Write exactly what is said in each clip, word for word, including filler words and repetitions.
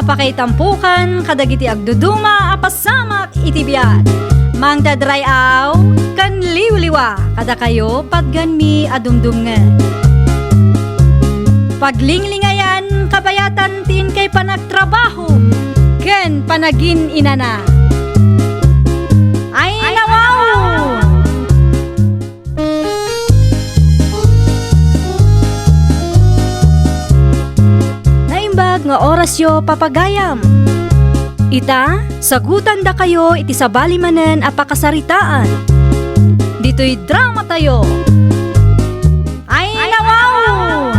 Pakaitampokan kadagiti agduduma a pasamak iti biag. Mangted ray-aw ken liwliwa kadakayo patganmi a dumdumngeg. Paglinglingayan kabayatan ti inkay panagtrabaho ken panagin-inana. Ay, nawaw! Naimbag nga orasyo, papagayam. Ita, sagutandakayo iti sabali manen a pakasaritaan. Ditoy dramatayo. Ay, nawaw!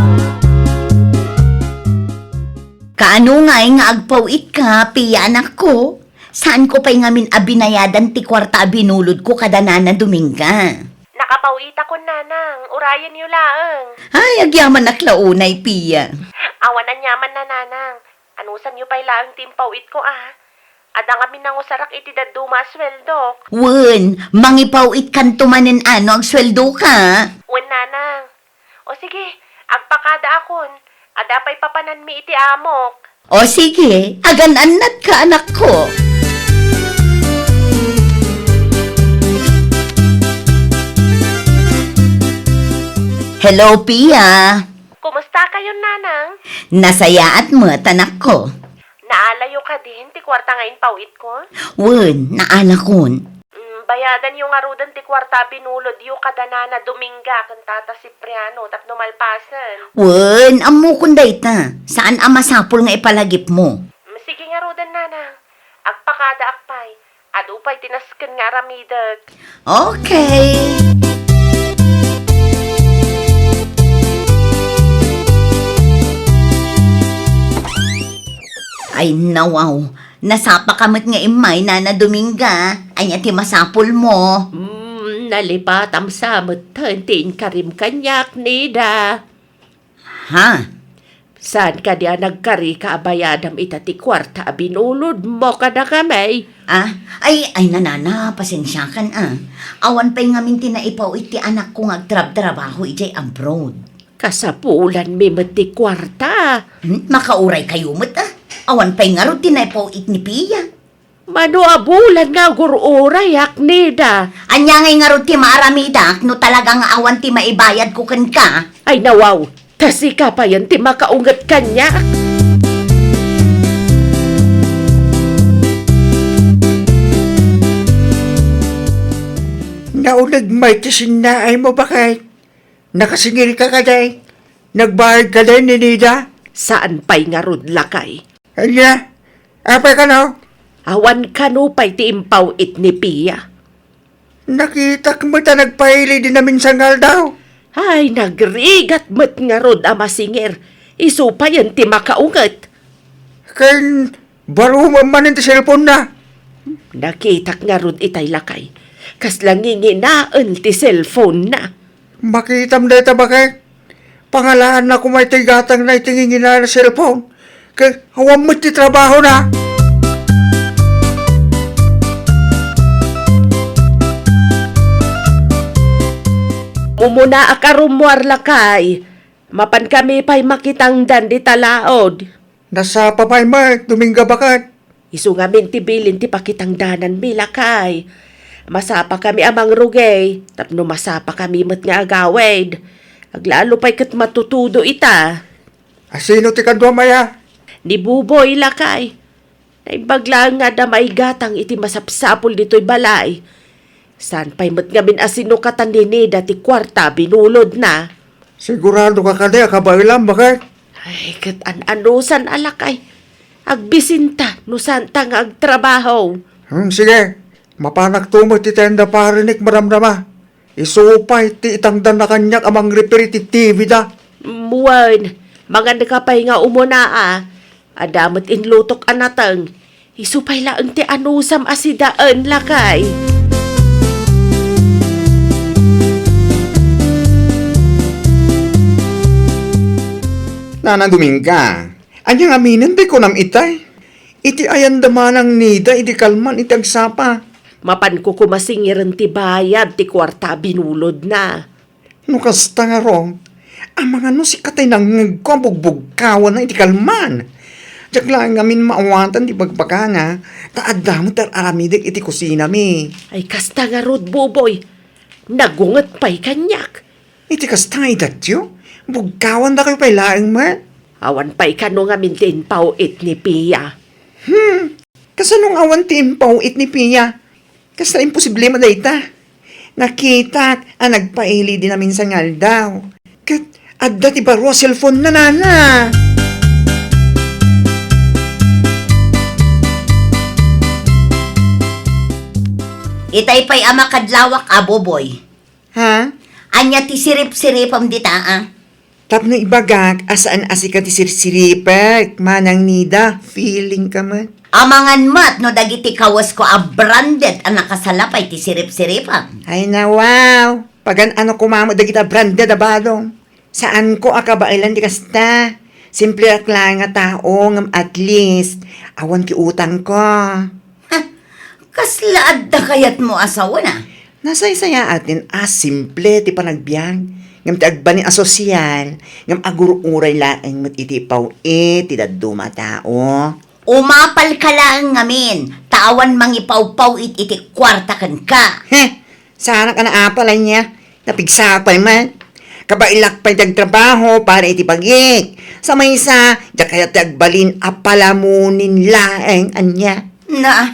Kaano ngay nga agpaw-itka, Pia, anakko? Saanko pay ngamin a binayadan ti kuarta a binulodko kada Nana Dominga? Nakapaw-itakon, Nanang. Urayenyo laeng. Ay, agyamanak la unay, Pia. Awan aniamanna, Nanang. Anusanyo pay laeng ti impaw-itko, a? Adda ngamin nangusarak iti dadduma a sueldok. Wen, mangipaw-itkanto manen no agsueldoka. Wen, Nanang. O sige, agpakadaakon. Adda pay papananmi iti amok. O sige, agan-annatka, anakko. Hello, Pia. Kumusta kayon, Nanang? Nasayaat met, anakko. Naalayo kadin ti kuarta nga impaw-itko? Wen, naalakon. Mm, bayadanyo ngaruden ti kuarta a binulodyo kada Nana Dominga ken Tata Cipriano tapno malpasen. Wen, ammokon dayta. Saan a masapul nga ipalagipmo. Mm, sige ngaruden, Nanang. Agpakadaak pay. Adu pay ti nasken nga aramidek. Okay. Ay, nawaw. Nasapaka met nga immay, Nana Dominga. Ania ti masapulmo? Hmm, nalipatam sa metten ti inkarim kaniak, Nida. Ha? Saan kadi a nagkarika a bayadam ita ti kuarta a binulodmo kadakami? Ah, ay, ay, Nana, pasensiakan, a. Awan pay ngamin ti naipaw-it ti anakko nga agtrabtrabaho idiay abroad. Kasapulanmi met ti kuarta. Hmm, makauraykayo met, a. Awan pay ngarud ti naipaw-it ni Pia. Mano a bulan nga agur-urayak, Nida? Ania ngay ngarud ti maaramidak no talaga nga awan ti maibayadko kenka? Ay, nawaw, ta sika payen ti makaunget kaniak. Nauneg met ti sinnaaymo, baket. Nakasingilka kadi? Nagbayad kadi ni Nida? Saan pay ngarud, lakay. Ania? Apay kano? Awan kano pay ti impaw-it ni Pia. Nakitak met a nagpaili di naminsan nga aldaw. Ay, nagrigat met ngarud a masingir. Isu payen ti makaunget. Ken baro met manen ti cellphone-na. Nakitak ngarud itay, lakay. Kasla nginginaen ti cellphone-na. Makitam dayta, baket. Pangalaanna koma iti gatangna iti ngingina a cellphone. Ket awan met ti trabahona. Umuna a karummuar, lakay. Mapankami pay makitangdan dita laod. Nasapa pay met, Dominga, baket. Isu ngamin ti bilin ti pakitangdananmi, lakay. Masapakami a mangrugey, tapno masapakami met nga agawid. Aglalo pay ket matutudo ita. Asino ti kaduam aya? Ni Buboy, lakay. Naimbag laeng nga adda maigatang iti masapsapul ditoy balay. Saan pay met ngamin a sinukatan ni Nida ti kuarta a binulodna? Siguradoka kadi a kabaelam, baket? Ay, ket an-anusan a, lakay. Agbisinta no saanta nga agtrabaho. Hmm, sige. Mapanakto met ti tenda, parinek, madamdama. Isu pay ti itangdanna kaniak a mangrepair iti T V da. Wen, manganka pay nga umuna, a. Adda met inlutok a nateng. Isu pay laeng ti anusam a sidaen, lakay. Nana Dominga, ania ngaminen ti kunam itay? Iti ayanda manang Nida idi kalman iti agsapa. Mapanko koma singiren ti bayad ti kuarta a binulodna. No kasta ngarud, amangan no sika tay nangngegko a bugbugkawanna iti kalman. Diak laeng ngamin maawatan ti bagbagana, ta adda met ti ar-aramidek iti kusinami. Ay, kasta ngarud, Boboy. Nagunget pay kaniak. Iti kasta, idatyo, bugkawandakayo pay laeng met. Awan pay kano ngamin ti impaw-it ni Pia. Hmm, kasano nga awan ti impaw-it ni Pia? Kasta imposible met dayta. Nakitak a nagpaili idi naminsan nga aldaw. Ket adda ti baro a cellphone-na, nana. Itay pay a makadlawak a, Boboy. Ha? Ania ti sirip-siripem dita, a? Tapno ibagak a saan a sika ti sirsiripek, Manang Nida, feeling ka met. Amangan met no dagiti kawesko a branded a nakasalapay ti sirip-siripam. Ay, nawaw. Pagan-ano koma met dagiti a branded a badong. Saanko a kabaelan ti kasta. Simple ak laeng nga tao, ngem at least, awan ti utangko. Ha? Kasla adda kayatmo a sawen, a? Nasaysayaat a simple ti panagbiag, ngem ti agbalin a sosyal, ngem agur-uray laeng met iti ipaw-it ti dadduma a tao. Umapalka laeng ngamin, ta awan mangipawpaw-it iti kuarta kenka. He! Saanak a naapal, ania? Napigsa pay met. Kabaelak pay ti agtrabaho para iti bagik. Sa maysa, diak kayat ti agbalin a palamunin laeng, ania? Na,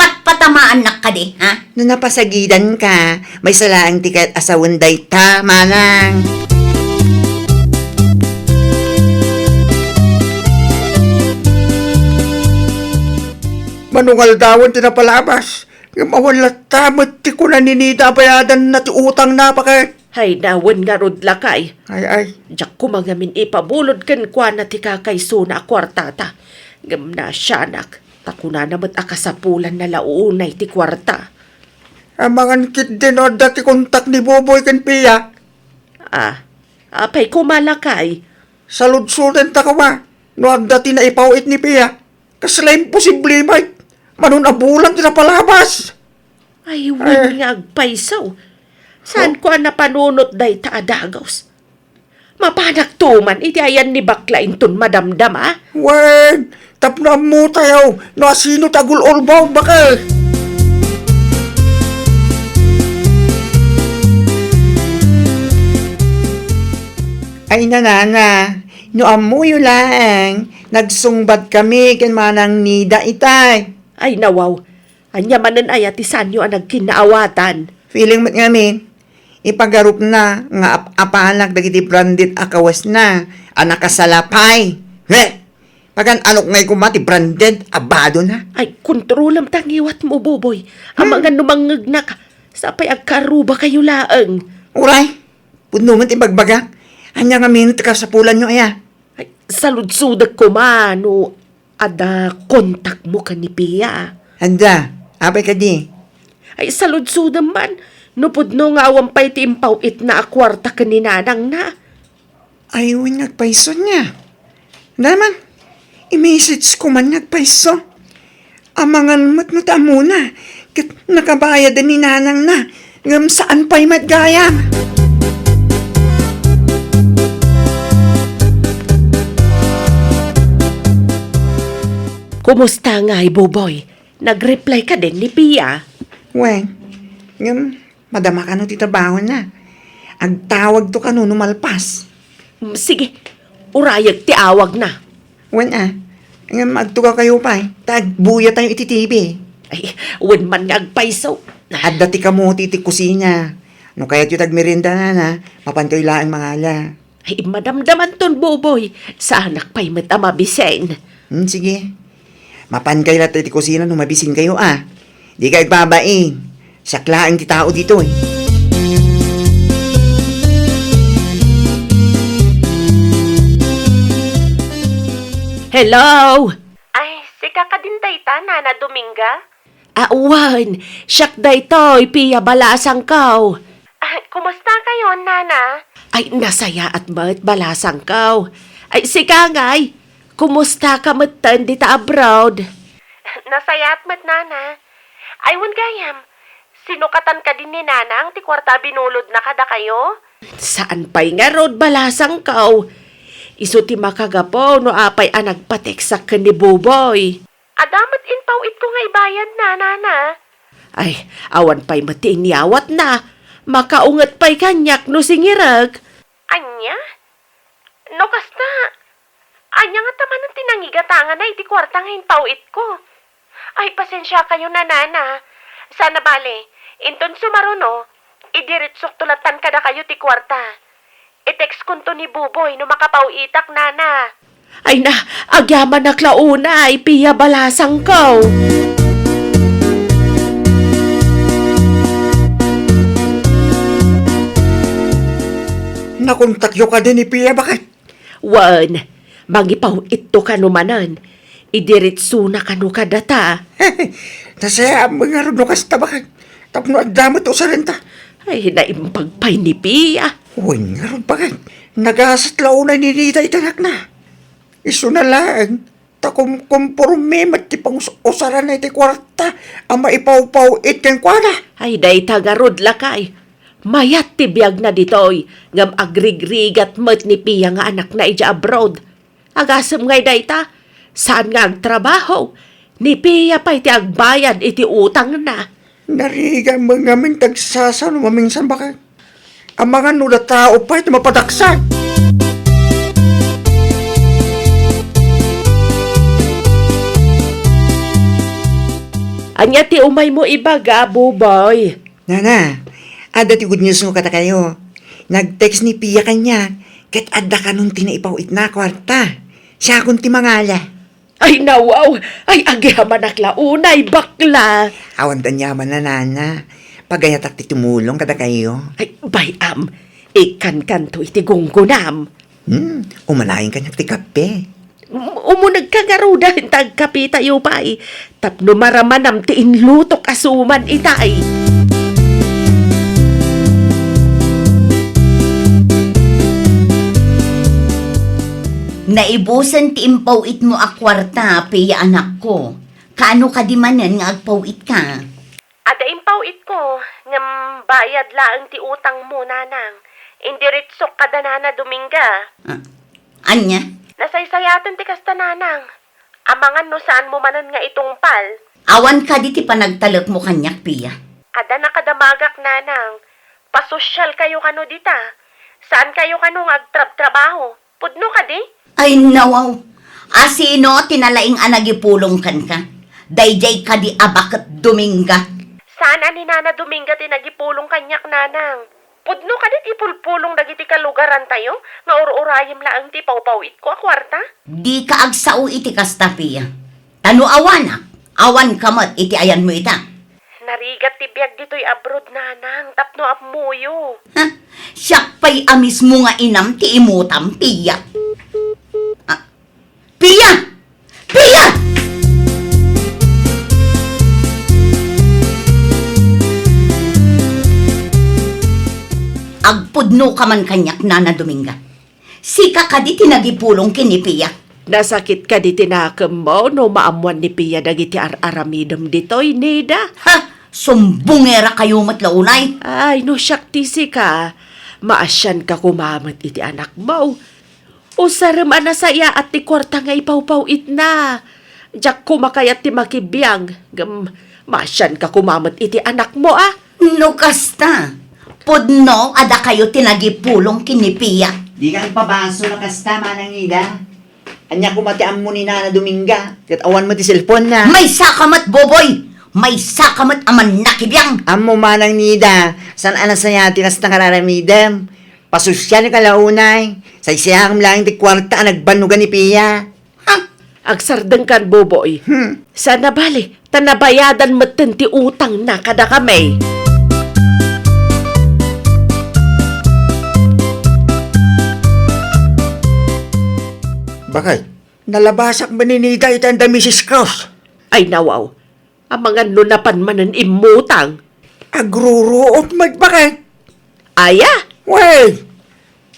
patpatamaannak kadi, ha? No napasagidanka, maysa laeng ti kayat a sawen dayta, Manang. Mano nga aldawen ti napalabas, ngem awan latta met ti kuna ni Nida a bayadanna ti utangna, baket. Ay, nawen ngarud, lakay. Ay, ay. Diak koma ngamin ipabulod kenkuana ti kakaysona a kuartata. Ngem naasianak, ta kunana met a kasapulanna la unay ti kuarta. Amangan ketdi no adda ti kontak ni Boboy ken Pia. Ah, apay koma, lakay? Saludsodenta koma no adda ti naipaw-it ni Pia. Kasla imposible met. Mano a bulan ti napalabas. Ay, wen nga agpayso. Saanko a napanunot dayta a dagus. Mapanakto man iti ayan ni bakla inton madamdama. Wen, tapno ammotayo no asino ti agul-ulbaw, baket. Ay, nanana, no ammoyo laeng, nagsungbat kami ken Manang Nida itay. Ay, nawaw. Ania manen aya ti saanyo a nagkinnaawatan? Feeling met ngamin, ipagarupna nga ap-apanak dagiti branded a kawesna a nakasalapay. He! Pagan-anok ngay koma ti branded a badona? Ay, kontrolam ta ngiwatmo, Boboy. Hmm. Amangan no mangngegnak, sapay agkarubakayo laeng. Uray, pudno met ti bagbagak. Ania ngamin ti kasapulanyo aya? Ay, saludsodek koma no adda kontakmo ken ni Pia. Adda. Apay kadi? Ay, saludsodem man no pudno nga awan pay ti impaw-itna a kuarta ken ni nanangna. Ay, wen nga agpayso nia. Adda man, i-message ko man nga agpayso. Amangan met no ti ammona, ket nakabayaden ni nanangna, ngem saan pay met gayam. Kumusta ngay, Boboy? Nag-reply kadin ni Pia? Wen, ngem madama kano ti trabahona. Agtawagto kano no malpas. Mm, sige, urayek ti awagna. Wen a, ngem agtugawkayo pay, ta agbuyatayo iti T V. Ay, wen man nga agpayso. Adda ti kamote iti kusina. No kayatyo ti agmerienda, nana, mapankayo laeng mangala. Ay, madamdamanton, Boboy. Saanak pay met a mabisin. Hmm, sige. Mapankayo latta iti kusina no mabisinkayo, a. Dikay agbabain. Siak laeng ti tao ditoy. Hello? Ay, sika kadin dayta, Nana Dominga? Awan, siak daytoy, Pia Balasangko. Ah, kumusta kayo, Nana? Ay, nasayaat met, Balasangko. Ay, sika ngay, kumusta ka metten dita abroad? Nasayaat met, Nana. Ay, wen gayam, sinukatan kadin ni Nanang ti kuarta a binulodna kadakayo? Saan pay ngarud, Balasangko. Isu ti makagapu no apay a nagpateksak ken ni Buboy. Adda met impaw-itko nga ibayadna, nana. Ay, awan pay met ti inyawatna. Makaunget pay kaniak no singirek. Ania? No kasta, ania ngata manen ti nangigatangana iti kuarta nga impaw-itko? Ay, pasensiakayo, nanana. Sana bale, inton sumaruno, idiritsokto lattan kadakayo ti kuarta. I-textkonto ni Buboy no makapaw-itak, nana. Ay na, agyamanak la unay, Pia balasangko. Nakontakyo kadi ni Pia, baket? Wen, mangipaw-itto kano manen. Idiritsona kano kadata. Nasayaat met ngarud no kasta, baket. Tapno adda met usarenta. Ay, naimbag pay ni Pia. Wen ngarud, baket. Nagasat la unay ni Nida iti anakna. Isuna laeng, ta kumkomporme met ti pangus-, usaranna iti kuarta a maipawpaw-it kenkuana. Ay, dayta ngarud, lakay. Mayat ti biagna ditoy, ngem agrigrigat met ni Pia nga anakna idiay abroad. Agasem ngay dayta, saan nga agtrabaho. Ni Pia pay ti agbayad iti utangna. Narigat met ngamin ti agsasao no maminsan, baket. Amangan no adda tao pay ti mapadaksan. Ania ti umaymo ibaga, Buboy? Nana, adda ti good news-ko kadakayo. Nag-text ni Pia kaniak, ket adda kanon ti naipaw-itna a kuarta. Siakon ti mangala. Ay, nawaw! Ay, agyamanak la unay, bakla! Awan ti aniamanna, nana. Pagayatak ti tumulong kadakayo. Ay, bay-am, ikankanto iti gunggonam. Hmm, umanayen kaniak ti kape. Um-, umunegka ngaruden ta agkapetayo pay. Tapno maramanam ti inlutok a suman itay. Naibusen ti impaw-itmo a kuarta, Pia, anakko. Kaano kadi manen nga agpaw-itka? Adda impaw-itko, ngem bayad laeng ti utangmo, nanang. Indiritsok kada nana Dominga. Ah, ania? Nasaysayaten ti kasta, nanang. Amangan no saanmo manen nga itungpal. Awan kadi ti panagtalekmo kaniak, Pia? Adda nakadamagak, nanang. Pasosyalkayo kano dita. Saankayo kano nga agtrabtrabaho. Pudno kadi? Ay, nawaw. A, sino ti nalaing a nagipulong kenka? Daydiay kadi a baket Dominga? Saan a ni Nana Dominga ti nagipulong kaniak, nanang. Pudno kadi ti pulpulong dagiti kalugarantayo nga ur-urayem laeng ti pawpaw-itko a kuarta? Dika agsao iti kasta, Pia. Ta no awanak, awanka met iti ayanmo ita. Narigat ti biag ditoy abroad, nanang, tapno ammoyo. Ha? Siak pay a mismo nga inam ti imutam, Pia. Ah, Pia! Pia! Agpudnoka man kaniak, Nana Dominga. Sika kadi ti nagipulong ken ni Pia? Nasakit kadi ti nakemmo no maammuan ni Pia dagiti ar-aramidem ditoy, Nida? Ha! Sumbongerakayo met la unay? Ay, no siak ti sika, maasianka koma met iti anakmo. Usarem a nasayaat ti kuarta nga ipawpaw-itna. Diak koma kayat ti makibiang, ngem maasianka koma met iti anakmo, a? No kasta, pudno a dakayo ti nagipulong ken ni Pia. Dika agpabaso no kasta, Manang Nida. Ania koma ti ammo ni Nana Dominga, ket awan met ti cellphone-na. Maysaka met, Boboy! Maysaka met a mannakibiang! Ammo, Manang Nida, saan a nasayaat ti kasta nga ar-aramidem. Pasosyalka la unay. Saysayam laeng ti kuarta a nagbannogan ni Pia. Ha? Agsardengkan, Boboy. Hmm. Saan a bale, ta nabayadan metten ti utangna kadakami. Bakay, nalabasak met ni Nida iti anda Missus Cross. Ay, nawaw. Amangan no napan manen immutang. Agruruot met, bakay. Aya? Wen,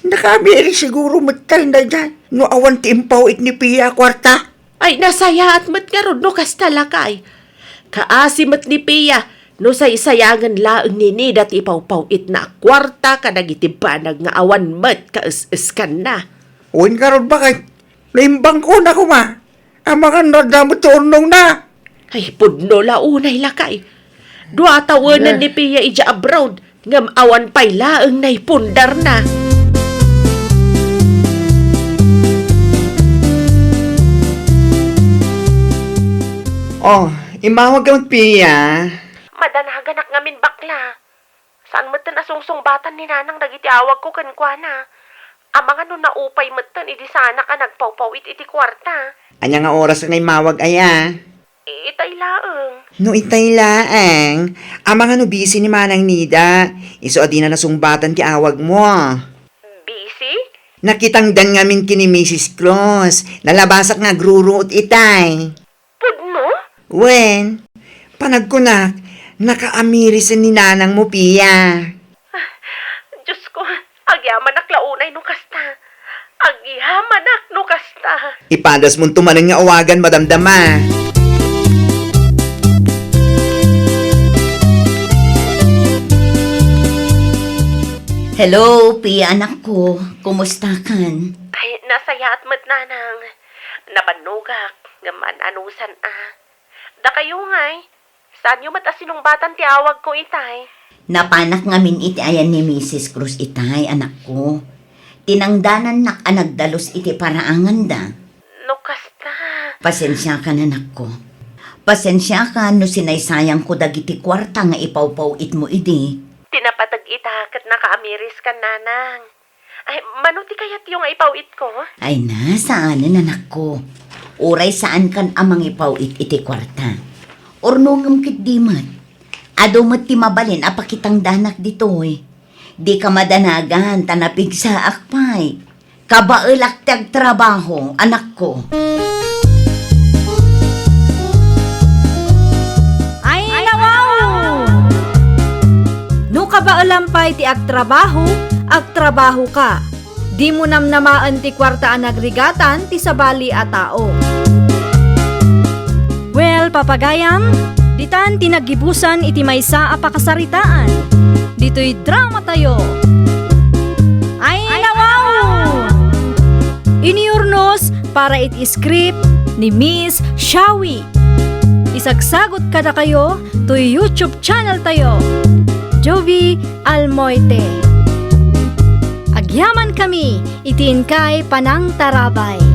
nakabiit siguro met tayo daydiay no awan ti impaw-it ni Pia a kuarta. Ay, nasayaat met ngarud no kasta, lakay. Kaasi met ni Pia no saysayangen laeng ni Nida ti ipawpaw-itna a kuarta kadagiti banag nga awan met kaes-eskanna. Wen ngarud, baket? Naimbangkona koma. Amangan no adda met ti urnongna. Ay, pudno la unay lakay. Dua tawenan ni Pia idiay abroad, ngem awan pay laeng naipundarna. Oh, immawag ka met, Pia. Madanaganak ngamin, bakla. Saan metten a sungsungbatan ni Nanang dagiti awagko kenkuana. Amangan no naupay metten idi saanak a nagpawpaw-it iti kuarta. Ania nga oras nga immawag aya? Itay laeng. No itay laeng, amangan no busy ni Manang Nida. Isu a dina nasungbatan ti awagmo. Busy? Nakitangdan ngamin ken ni Misis Cruz. Nalabasak nga agruruot itay. Pudno? Wen, panagkunak, nakaamirisen ni nanangmo, Pia. Diosko, agyamanak la unay no kasta. Agyamanak no kasta. Ipadasmonto manen nga awagan, madamdama. Hello, Pia, anakko. Kumustakan? Ay, nasayaat met, Nanang. Nabannogak, ngem an-anusan a. Dakayo ngay, saanyo met a sinungbatan ti awagko itay? Napanak ngamin iti ayan ni Misis Cruz itay, anakko. Tinangdanannak a nagdalus iti paraanganda. No kasta. Pasensiakan, anakko. Pasensiakan no sinaysayangko dagiti kuarta nga ipawpaw-itmo idi. Ti napateg ita ket nakaamiriskan, Nanang. Ay, mano ti kayatyo nga ipaw-itko? Ay na, saanen, anakko. Uray saankan a mangipaw-it iti kuarta. Urnongem ketdi met. Adu met ti mabalin a pakitangdanak ditoy. Dika madanagan ta napigsaak pay. Kabaelak ti agtrabaho, anakko. Ay, nawaw! No kabaelam pay ti agtrabaho, agtrabahoka. Dimo namnamaen ti kuarta a nagrigatan ti sabali a tao. Well, papagayam, ditan ti naggibusan iti maysa a pakasaritaan. Ditoy dramatayo. Ay, nawaw! Inurnos para iti script ni Miss Shawi. Isagsagut kadakayo toy YouTube channel tayo, Jovie Almoite. Agyaman kami iti inkay panangtarabay.